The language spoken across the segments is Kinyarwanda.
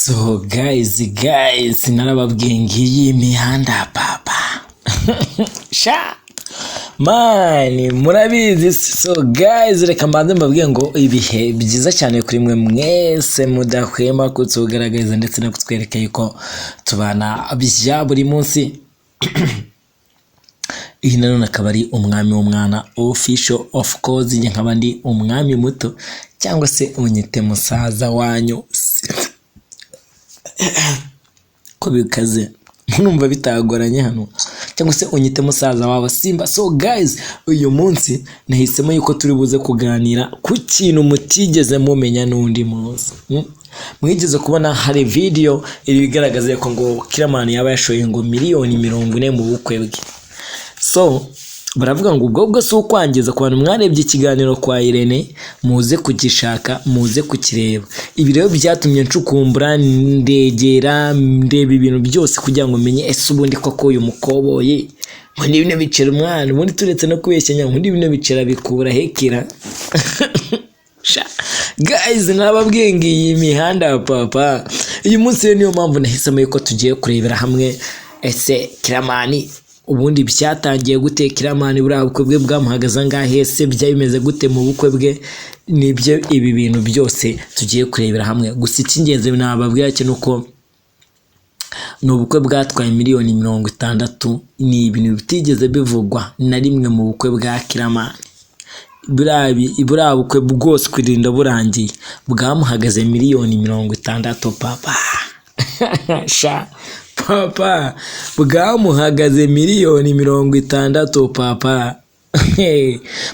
So guys, narababwiye ngiyi mihanda papa sha man, murabizi. So guys, reka mbanze mbabwiye ngo ibihe byiza cyane kuri mwe mwese mudahwema kutugaragariza ndetse no kutwereka yuko tubana bya buri munsi. Iyi nanone akaba ari Umwami w'Umwana Official, of course njye nkaba ndi umwami muto cyangwa se unyite musaza wanyu. Ko bikaze murumva bitagoranye hano, cyangwa se unyite musaza wawe Simba. So guys, uyu munsi nahisemo yuko turi buze kuganira ku kintu mutigeze mumenya n'undi munsi. Mwigeze kubona hari video iri igaragaza ko ngo Killaman yaba yashoye ngo miliyoni 40 mu bukwe bwe. So baravuga ngo ubwo bwo si ukwangiza. Ku bantu mwarebye ikiganiro kwa Irene, muze kugishaka, muze kukireba. Ibi rero byatumye ncukumbura, ndegera, ndeba ibintu byose kugira ngo menye ese ubundi koko uyu mukoboyi ngo ni bino biceri umwana, ubundi turetse no kubeshyanya, ubundi bino biceri bikura hekira. Sha guys, nababwiye ngo iyi mihanda papa. Uyu munsi rero niyo mpamvu nahisemo yuko tugiye kurebera hamwe ese Killaman ubundi byatangiye gute, Killaman buriya bukwe bwe bwamuhagaze angahe, ese byari bimeze gute mu bukwe bwe? Nibyo ibi bintu byose tugiye kurebera hamwe. Gusa icy'ingenzi nababwira cyo ni uko ni ubukwe bwatwaye miliyoni 60. Ni ibintu bitigeze bivugwa na rimwe mu bukwe bwa Killaman. Buriya bukwe bwose kurinda burangiye bwamuhagaze miliyoni 60 papa sha papa, bwamuhagaze miliyoni 60 papa.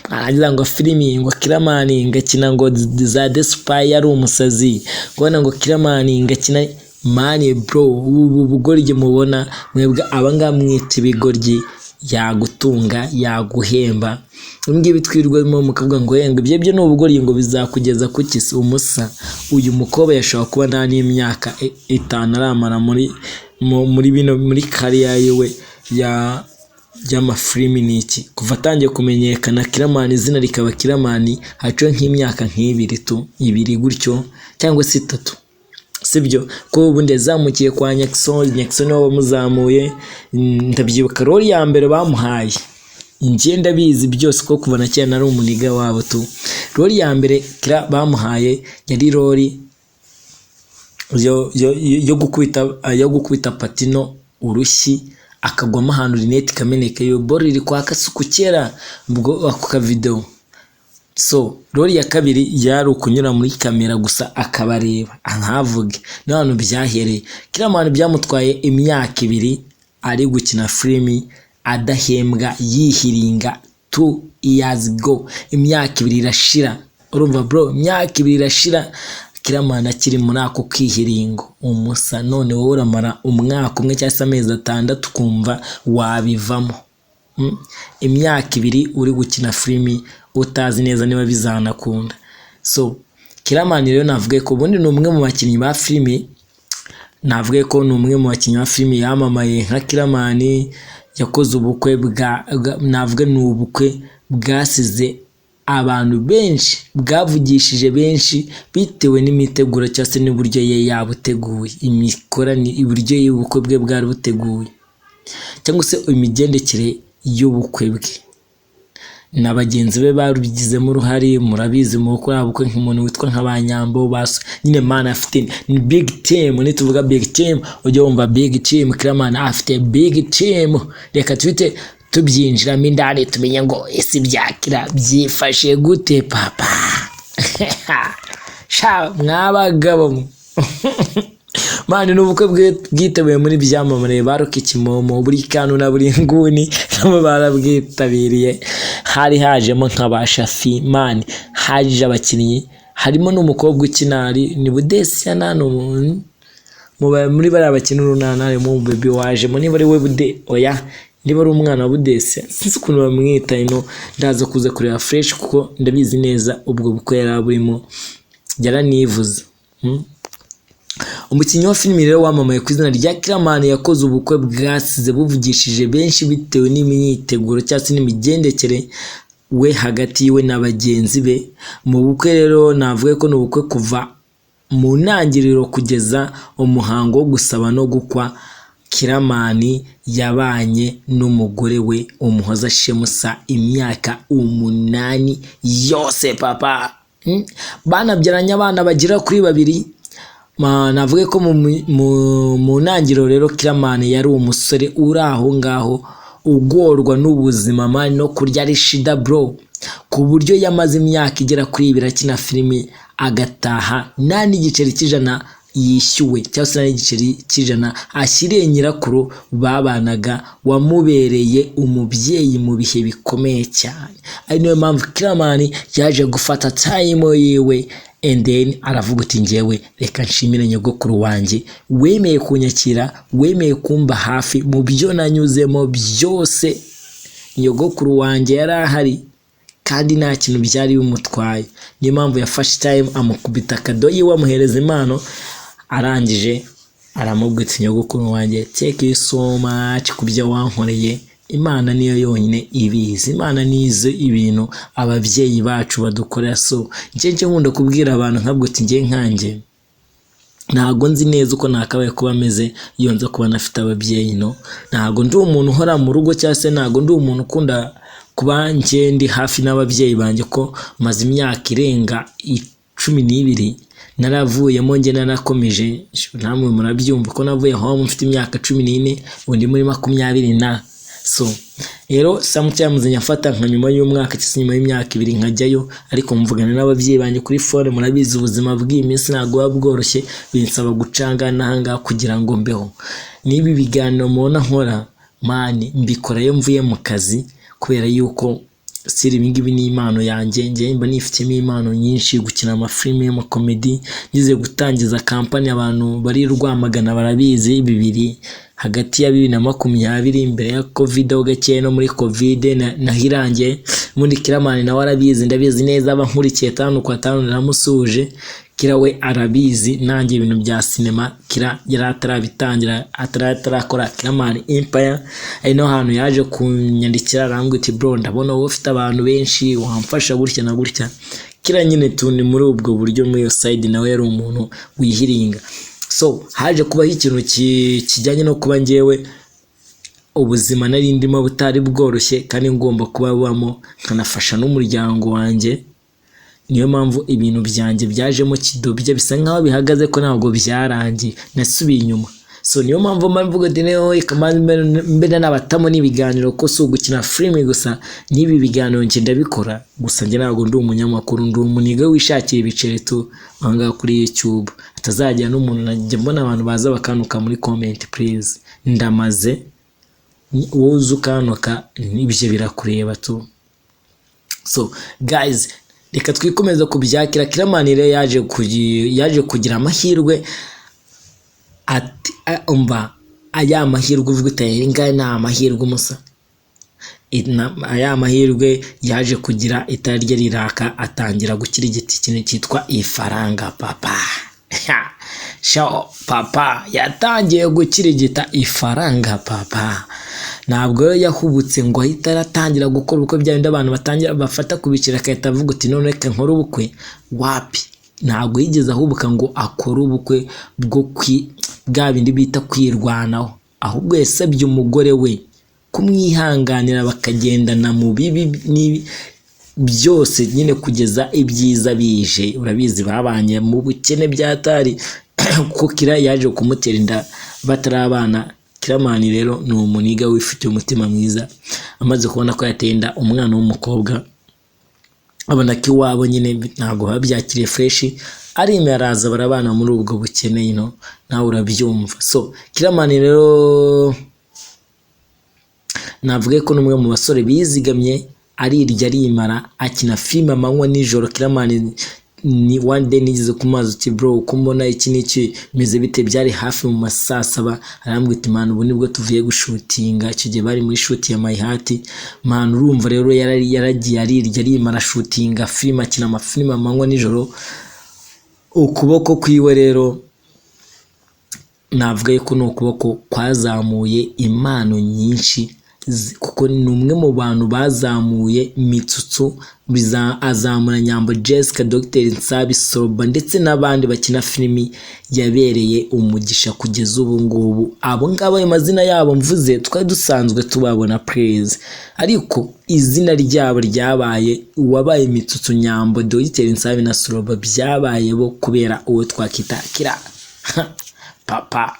Mwarangiza ngo filimi, ngo Killaman ngakina ngo za The Spy, yari umusazi, kubona ngo Killaman ngakina. Man bro, ubu bugoryi mubona mwebwe abangaba mwita ibigoryi, yagutunga, yaguhemba. Ibi ngibi twirwemo mukavuga ngo ngo ibyo byo ni ubugoryi, ngo bizakugeza ku kisi umusa. Uyu mukobwa yashobora kuba nta n'imyaka 5 aramara muri bino, muri career yiwe ya y'amafilimi. Ni iki kuva atangiye kumenyekana Killaman, izina rikaba Killaman, haciyeho nk'imyaka nk'ibiri tu, 2 gutyo cyangwa se 3, sibyo? Ko ubundi yazamukiye kwa Nyaxo, Nyaxo niwe wamuzamuye. Ndabyibuka role ya mbere bamuhaye, njye ndabizi byose ko kuva na kera nari umuniga wabo tu. Role ya mbere Kira bamuhaye yari role yo gukubita Patino urushyi akagwamo ahantu, rinete ikameneka, iyo boro iri kwa Kasuku kera ubwo ako kavideo. So role ya kabiri yari ukunyura muri kamera gusa akabareba ntavuge. Niho hantu byahereye. Killaman byamutwaye imyaka 2 ari gukina filimi adahembwa, yihiringa. 2 years go, imyaka 2 irashira. Urumva bro, imyaka 2 irashira Killaman akiri muri ako kihiringo umusa. None wowe uramara umwaka umwe cyangwa se amezi 6 ukumva wabivamo. Imyaka 2 uri gukina filimi utazi neza niba bizanakunda. So Killaman rero navuga ko ubundi ni umwe mu bakinnyi ba filimi, navuga ko ni umwe mu bakinnyi ba filimi yamamaye nka Killaman. Yakoze ubukwe bwa, navuga ni ubukwe bwasize abantu benshi, bwavugishije benshi bitewe n'imiteguro cyangwa se n'uburyo ye yabuteguye, imikoranire, uburyo ubukwe bwe bwari buteguye cyangwa se imigendekere y'ubukwe bwe na bagenzi be babigizemo uruhare. Murabizi mu bukwe, bukwe nk'umuntu witwa nka ba Nyambo nyine man afite ni big team. Nituvuga big team ujye wumva big team, Killaman afite big team. Reka tuhite tubyinjiramo indani tumenye ngo ese ibyakira byifashe gute papa sha mwabagabo mwe. Man, ni ubukwe bwiteguye muri byamamare ba Rocky Kimomo, buri kantu na buri nguni nabo barabwitabiriye. Hari hajemo nka ba Shafi man, haje abakinnyi, harimo n'umukobwa ukina ari ni Budesiyana, ni muri bariya bakina urunana, harimo umubebe wajemo, niba ari we Bude, oya, niba ari umwana wa Budesiya, sinzi ukuntu bamwita ino. Ndaza kuza kureba fresh kuko ndabizi neza ubwo bukwe yari burimo yaranivuze. Umukinnyi wa filimi rero wamamaye ku izina rya Killaman yakoze ubukwe bwasize buvugishije benshi bitewe n'imyiteguro cyangwa se n'imigendekere we hagati yiwe na bagenzi be mu bukwe. Rero navuga ko ni ubukwe kuva Mu ntangiriro kugeza umuhango wo gusaba no gukwa, Killaman yabanye n'umugore we Umuhoza Shemusa imyaka 8 yose, papa. Banabyaranye abana bagera kuri babiri. Navuge ko mu ntangiriro rero Killaman yari umusore uri aho ngaho ugorwa n'ubuzima, man, no kurya ari shida, bro, ku buryo yamaze imyaka igera kuri 2 akina filimi, agataha nta n'igiceri cy'100 yishyuwe cyangwa se nta n'igiceri cy'100 ashyiriye nyirakuru babanaga, wamubereye umubyeyi mu bihe bikomeye cyane. Ari niyo mpamvu Killaman yaje gufata time yiwe and then aravuga uti: "Njyewe reka nshimire nyogokuru wanjye wemeye kunyakira, wemeye kumba hafi mu byo nanyuzemo byose. Nyogokuru wanjye yari ahari kandi nta kintu byari bimutwaye." Niyo mpamvu yafashe time, amukubita akado yiwe, amuhereza impano, arangije aramubwira ati: "Nyogokuru wanjye, thank you so much ku byo wankoreye. Imana niyo yonyine ibizi, Imana nizo ibintu ababyeyi bacu badukorera." So njye nkunda kubwira abantu nkabwo uti: "Njye nkanjye ntabwo nzi neza uko nakabaye kuba ameze iyo nza kuba nafite ababyeyi." No ntabwo ndi umuntu uhora mu rugo, cyangwa se ntabwo ndi umuntu ukunda kuba njye ndi hafi n'ababyeyi banjye, ko maze imyaka irenga 12 naravuyemo. Njye narakomeje, namwe murabyumva ko navuye home mfite imyaka 14, ubu ndi muri 20 na. So rero sometimes nyafata nka nyuma y'umwaka cyangwa se nyuma y'imyaka 2 nkajyayo, ariko mvugana n'ababyeyi banjye kuri phone. Murabizi, ubuzima bw'iyi minsi ntabwo buba bworoshye, binsaba gucanga n'ahangaha kugira ngo mbeho. N'ibi biganiro mubona nkora, man, mbikora iyo mvuye mu kazi, kubera yuko siri ibingibi ni impano yanjye. Njye mba nifitemo impano nyinshi, gukina amafilime y'amakomedi, ngize gutangiza company, abantu bari Rwamagana barabizi, bibiri hagati ya 2020, mbere ya Covid ho gakeya, no muri Covid naho irangiye. Ubundi Killaman nawe arabizi, ndabizi neza, aba nkurikiye tanu kwa tanu, naramusuhuje. Killa we arabizi, nanjye ibintu bya sinema Killa yari atarabitangira, atarakora Killaman Empire. Ari no hantu yaje kunyandikira, arambwira ati: "Bro, ndabona wowe ufite abantu benshi, wamfasha gutya na gutya." Killa nyine tuni muri ubwo buryo, muri iyo side nawe yari umuntu wihiringa. So haje kubaho ikintu kijyanye no kuba njyewe ubuzima nari ndimo butari bworoshye kandi ngomba kuba bubamo, nkanafasha n'umuryango wanjye. Niyo mpamvu ibintu byanjye byajemo kidobya, bisa nkaho bihagaze, ko ntabwo byarangiye, nasubiye inyuma. So niyo mpamvu mba mvuga ati: "Niyo reka mbe nabatamo n'ibiganiro," ko si ugukina filime gusa, n'ibi biganiro njye ndabikora. Gusa njye ntabwo ndi umunyamakuru, ndi umuniga wishakira ibiceri tu aha ngaha kuri YouTube. Hatazagira n'umuntu, najya mbona abantu baza bakantuka muri comment. Please, ndamaze, wowe uza ukantuka ibyo birakureba tu. So guys, reka twikomeze kubyakira. Killaman rero yaje kugira amahirwe, ati umva aya mahirwe uvuga uti: "Aya ngaya ni amahirwe umusa." Aya mahirwe yaje kugira, itara rye riraka, atangira gukira igiti, ikintu cyitwa ifaranga, papa. Sho papa yatangiye gukirigita ifaranga, papa. Ntabwo rero yahubutse ngo ahite aratangira gukora ubukwe, bya bindi abantu batangira bafata ku biciro, agahita avuga uti: "None reka nkore ubukwe." Wapi, ntabwo yigeze ahubuka ngo akore ubukwe bwo kwi bwa bindi bita kwirwanaho, ahubwo yasabye umugore we kumwihanganira, bakagendana mu bibi byose nyine kugeza ibyiza bije. Urabizi, babanye mu bukene byatari, kuko Killa yaje kumutera inda batarabana. Killaman rero ni umuniga wifitiye umutima mwiza. Amaze kubona ko yateye inda umwana w'umukobwa, abona ko iwabo nyine ntabwo babyakiriye fresh, arimye, araza barabana muri ubwo bukene, nawe urabyumva. So Killaman rero navuge ko n'umwe mu basore bizigamye, arirya arimara, akina filime amanywa nijoro. Killaman ni one day nigeze kumaza uti: "Bro, uko mbona iki n'iki bimeze bite?" Byari hafi mu ma saa 7. Arambwira ati: "Man, ubu nibwo tuvuye gushutinga." Icyo gihe bari muri shoot ya My Heart, man. Urumva rero yaragiye arirya arimara, ashutinga filime, akina amafilime amanywa nijoro. Ukuboko kwiwe rero navuga yuko ni ukuboko kwazamuye impano nyinshi Kuko ni umwe mu bantu bazamuye Mitsutsu, azamura Nyambo Jessica, Dr Nsabi Soroba ndetse n'abandi bakina filimi yabereye umugisha kugeza ubu ngubu. Abo ngabo ayo mazina yabo mvuze twari dusanzwe tubabona praise, ariko izina ryabo ryabaye uwabaye Mitsutsu, Nyambo, Dr Nsabi na Soroba byabaye bo kubera uwo twakita Kira Papa.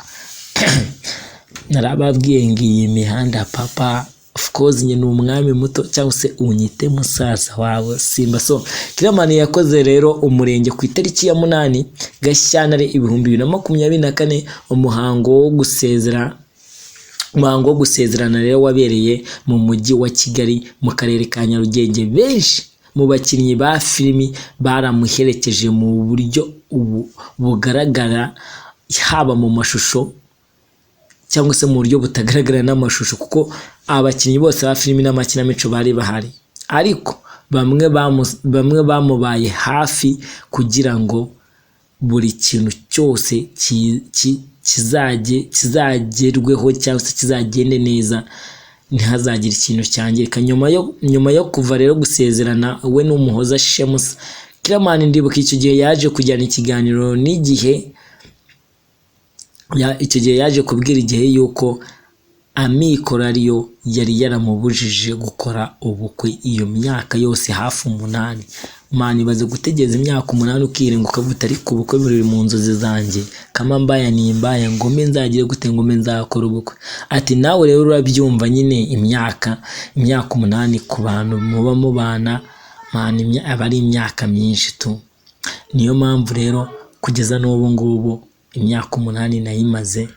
Narababwiye ngo iyi mihanda papa, of course nyine ni umwami muto cyangwa se unyite musaza wawe Simba. So Killaman yakoze rero umurenge ku itariki ya 8 Gashyantare 2024. Umuhango wo gusezerana rero wabereye mu mujyi wa Kigali mu karere ka Nyarugenge. Benshi mu bakinnyi ba filimi baramuherekeje mu buryo ubu bugaragara, haba mu mashusho cyangwa se mu buryo butagaragara n'amashusho, kuko abakinnyi bose ba filimi n'amakinamico bari bahari, ariko bamwe bamubaye hafi kugira ngo buri kintu cyose kizagerweho cyangwa se kizagende neza, ntihazagire ikintu cyangirika. Nyuma yo kuva rero gusezerana we n'Umuhoza Shemusa, Killaman ndibuka icyo gihe yaje kujyana ikiganiro n'igihe icyo gihe yaje kubwira Igihe yuko amikoro ariyo yari yaramubujije gukora ubukwe iyo myaka yose hafi 8. Man, ibaze gutegereza imyaka 8 ukirenga ukavuga uti ariko ubukwe buri mu nzozi zanjye, kama mbaya ni mbaya, ngome nzagire gute, ngome nzakora ubukwe. Ati nawe rero urabyumva nyine, imyaka 8 ku bantu muba mubana, man, aba ari imyaka myinshi tu. Niyo mpamvu rero kugeza n'ubu ngubu imyaka 8 nayimaze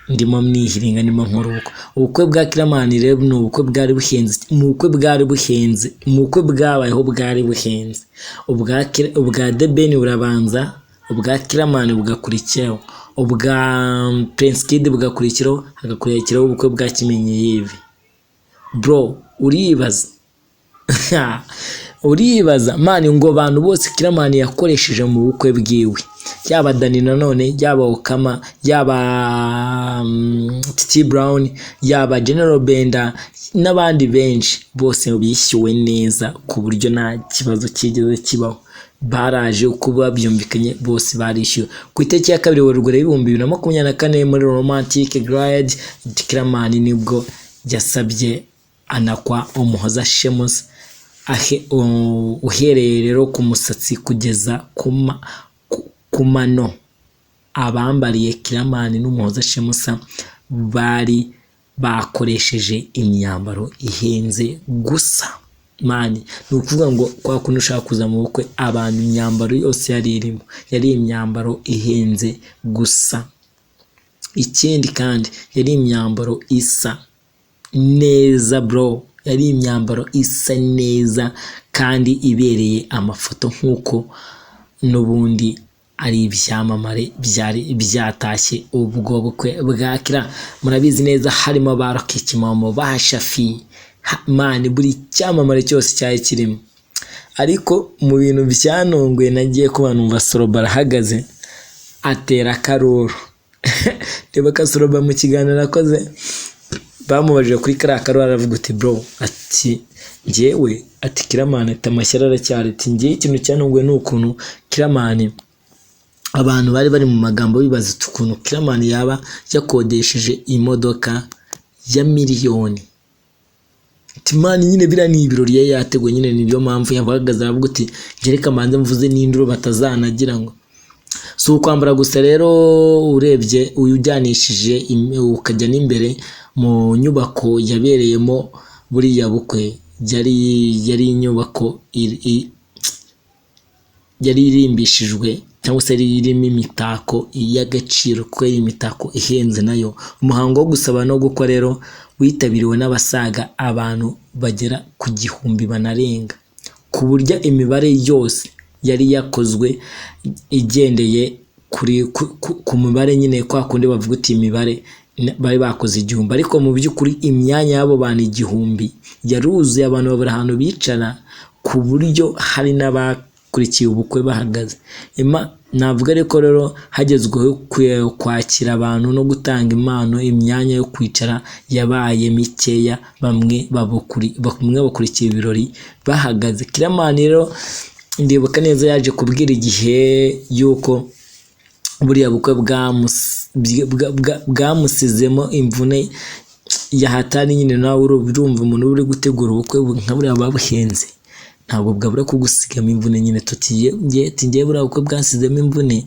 ndimo mwihiringa, ndimo nkora ubukwe. Ubukwe bwa Killaman rero ni ubukwe bwari buhenze mu bukwe bwari buhenze mu bukwe bwabayeho bwari buhenze. Ubwa The Ben burabanza, ubwa Killaman bugakurikiraho, ubwa Prince Kid bugakurikiraho, hagakurikiraho ubukwe bwa Kimenyi Yves. Bro, uribaza man, ngo abantu bose Killaman yakoresheje mu bukwe bwiwe, yaba Dani Nanone, yaba Okama, yaba Titi Brown, yaba General Benda n'abandi benshi, bose bishyuwe neza ku buryo nta kibazo cyigeze kibaho. Baraje uko babyumvikanye, bose barishyuwe. Ku itariki ya 2 Werurwe 2024 muri Romantic Glide, Killaman nibwo yasabye anakwa Umuhoza Shemusa. Uhereye rero ku musatsi kugeza ku mano, abambariye Killaman n'Umuhoza Shemusa bari bakoresheje imyambaro ihenze gusa. Man, ni ukuvuga ngo kwa kundi ushaka kuza mu bukwe, abantu imyambaro yose yari irimo yari imyambaro ihenze gusa. Ikindi kandi yari imyambaro isa neza bro, yari imyambaro isa neza kandi ibereye amafoto, nk'uko n'ubundi ari ibyamamare byari byatashye ubwo bukwe bwa Killa. Murabizi neza harimo ba Rocky Kimomo, ba Shafi, man, buri cyamamare cyose cyari kirimo. Ariko mu bintu byantunguye, nagiye kuba numva Soroba arahagaze atera akaruru. Reba ka Soroba mu kiganiro akoze, bamubajije kuri kariya karuru, aravuga uti bro, ati njyewe, ati Killaman, ati amashyari aracyari, ati njyewe ikintu cyantunguye ni ukuntu Killaman, abantu bari bari mu magambo bibaza ukuntu Killaman yaba yakodesheje imodoka ya miliyoni. Ati man, nyine biriya ni ibirori yari yateguye nyine, nibyo mpamvu yahagaze aravuga uti njye reka mbanze mvuze n'induru batazanagira ngo si ukwambara gusa. Rero urebye uyu ujyanishije ukajya n'imbere mu nyubako yabereyemo buriya bukwe, yari inyubako yari irimbishijwe cyangwa se yari irimo imitako y'agaciro, kuko yari imitako ihenze nayo. Umuhango wo gusaba no gukwa rero witabiriwe n'abasaga abantu bagera ku 1000 banarenga, ku buryo imibare yose yari yakozwe igendeye ku mibare nyine, kwa kundi bavuga uti imibare bari bakoze 1000, ariko mu by'ukuri imyanya y'abo bantu 1000 yaruzuye, abantu babura ahantu bicara, ku buryo hari n'abakurikiye ubukwe bahagaze. Navuga ariko rero hagezweho kwakira abantu no gutanga impano, imyanya yo kwicara yabaye mikeya, bamwe bakurikiye ibirori bahagaze. Killaman rero ndibuka neza yaje kubwira Igihe yuko buriya bukwe bwamusizemo imvune ya hatari nyine. Nawe urumva umuntu uri gutegura ubukwe nka buriya buba buhenze, ntabwo bwabura kugusigamo imvune nyine. Tuti ngiye buriya bukwe bwasizemo imvune.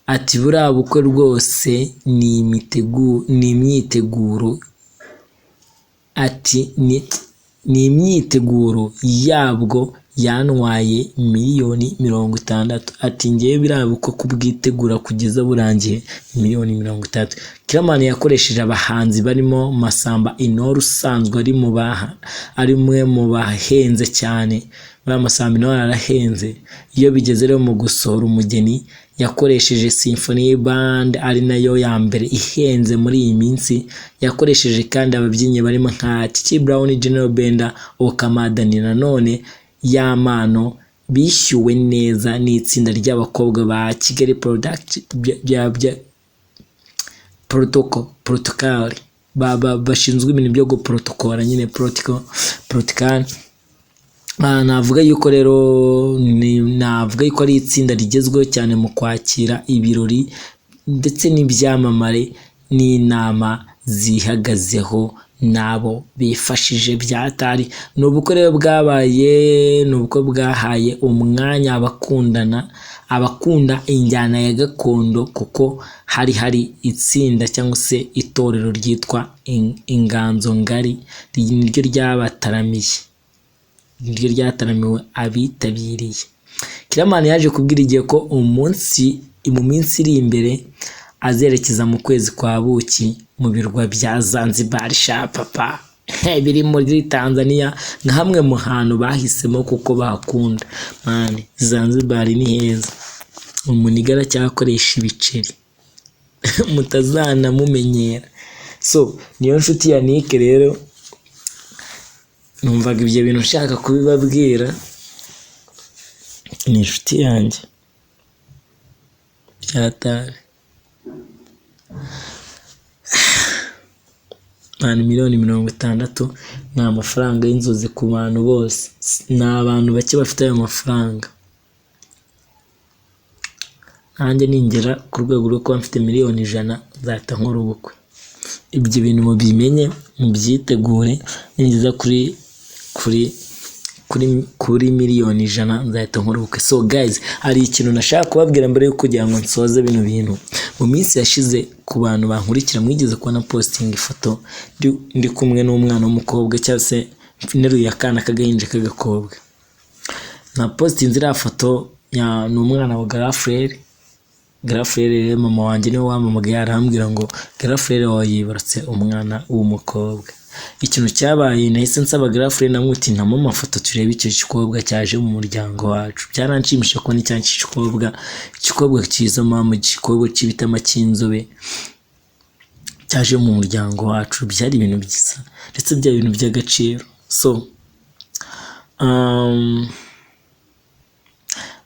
Ati buriya bukwe rwose ni imyiteguro, ati ni imyiteguro yabwo yantwaye 60 miliyoni. Ati ngewe buriya bukwe kubwitegura kugeza burangiye 60 miliyoni. Killaman yakoresheje abahanzi barimo Masamba Intore usanzwe ari umwe mu bahenze cyane. Buriya Masamba Intore arahenze. Iyo bigeze rero mu gusohora umugeni, yakoresheje Symphony Band ari nayo ya mbere ihenze muri iyi minsi. Yakoresheje kandi ababyinnyi barimo nka Titi Brown, General Benda, Okkama, Danny Nanone, Yampano, bishyuwe neza n'itsinda ry'abakobwa ba Kigali Product bya Protocol bashinzwe ibintu byo guprotokora nyine, protocol. Navuga yuko rero navuga yuko ari itsinda rigezweho cyane mu kwakira ibirori ndetse n'ibyamamare n'inama zihagazeho n'abo bifashije byatari. Ni ubukwe rero bwabaye, ni ubukwe bwahaye umwanya abakundana, abakunda injyana ya gakondo, kuko hari itsinda cyangwa se itorero ryitwa Inganzo Ngari, niryo ryabataramiye, niryo ryataramiwe abitabiriye. Killaman yaje kubwira Igihe ko umunsi mu minsi iri imbere azerekeza mu kwezi kwa buki mu birwa bya Zanzibar, sha papa, biri muri Tanzania, nka hamwe mu hantu bahisemo kuko bahakunda. Man, Zanzibar ni heza. Umuniga aracyakoresha ibiceri mutazanamumenyera. So niyo nshuti ya Nick rero, numvaga ibyo bintu nshaka kubibabwira. Ni inshuti yanjye byatari. Man, 60 miliyoni ni amafaranga y'inzozi ku bantu bose, ni abantu bake bafite ayo mafaranga. Nanjye ningera ku rwego rwo kuba mfite 100 miliyoni nzahita nkora ubukwe. Ibyo bintu mubimenye, mubyitegure, ningeza kuri 100 miliyoni nzahita nkora ubukwe. So guys, hari ikintu nashaka kubabwira mbere yo kugira ngo nsoze bino bintu. Mu minsi yashize, ku bantu bankurikira, mwigeze kubona posting ifoto ndi kumwe n'umwana w'umukobwa, cyangwa se nteruye akana k'agahinja k'agakobwa. Na postinze iriya foto ya ni umwana wa grand frère. Grand frère rero, mama wanjye niwe wampamagaye arambwira ngo grand frère wawe yibarutse umwana w'umukobwa. Ikintu cyabaye, nahise nsaba grand frère, namwe uti ntamo amafoto turebe icyo gikobwa cyaje mu muryango wacu. Byaranshimishije kubona icya gikobwa, igikobwa cyiza mama, igikobwa cy'ibitama cy'inzobe cyaje mu muryango wacu. Byari ibintu byiza ndetse byari ibintu by'agaciro. So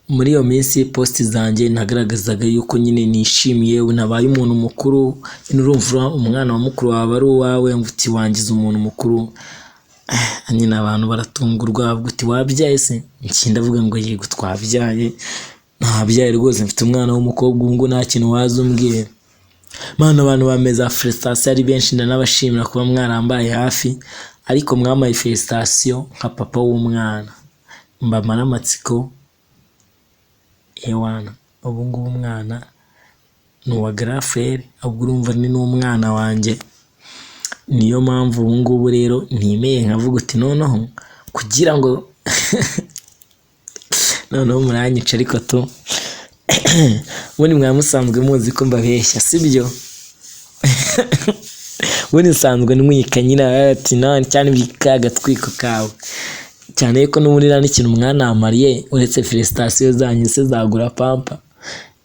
muri iyo minsi post zanjye nagaragazaga yuko nyine nishimiye nabaye umuntu mukuru nyine. Urumva umwana wa mukuru wawe ari uwawe, uti wangiza umuntu mukuru nyine, abantu baratungurwa, bavuga uti wabyaye se? Iki ndavuga ngo yego twabyaye, ntabyaye rwose, mfite umwana w'umukobwa, ubu ngubu nta kintu waza umbwira. Mana, abantu bameza félicitations ari benshi, ndanabashimira kuba mwarambaye hafi, ariko mwampaye félicitations nka papa w'umwana, mbamara amatsiko. Ewana, ubu ngubu umwana ni uwa grand frère, ubwo urumva ni n'umwana wanjye. Niyo mpamvu ubu ngubu rero ntimeye nkavuga uti noneho kugira ngo noneho muranyica, ariko tu ubundi mwaba musanzwe muzi ko mbabeshya, sibyo? Ubundi nsanzwe ntwika nyine, ati none cyane ka gatwiko kawe cyane ko n'ubundi nta n'ikintu mwanamariye uretse félicitations zanyu se zagura pampa.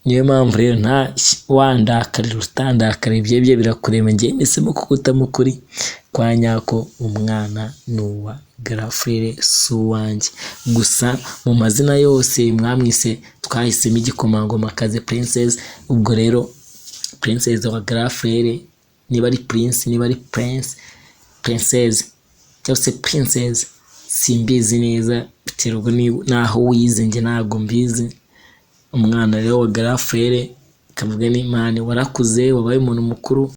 Niyo mpamvu rero nta wandakarira utandakarira, ibyo byo birakureba. Njye mpisemo kukutamo ukuri kwa nyako, umwana ni uwa Grand frère si uwanjye. Gusa mu mazina yose mwamwise, twahisemo igikomangomakazi, princess. Ubwo rero princess wa grand frère, niba ari prince, niba ari prince, princess cyangwa se princess, simbizi neza, biterwa n'aho wize, njye ntabwo mbizi. Umwana rero wa grand frère, kavuga ni man, warakuze, wabaye umuntu mukuru.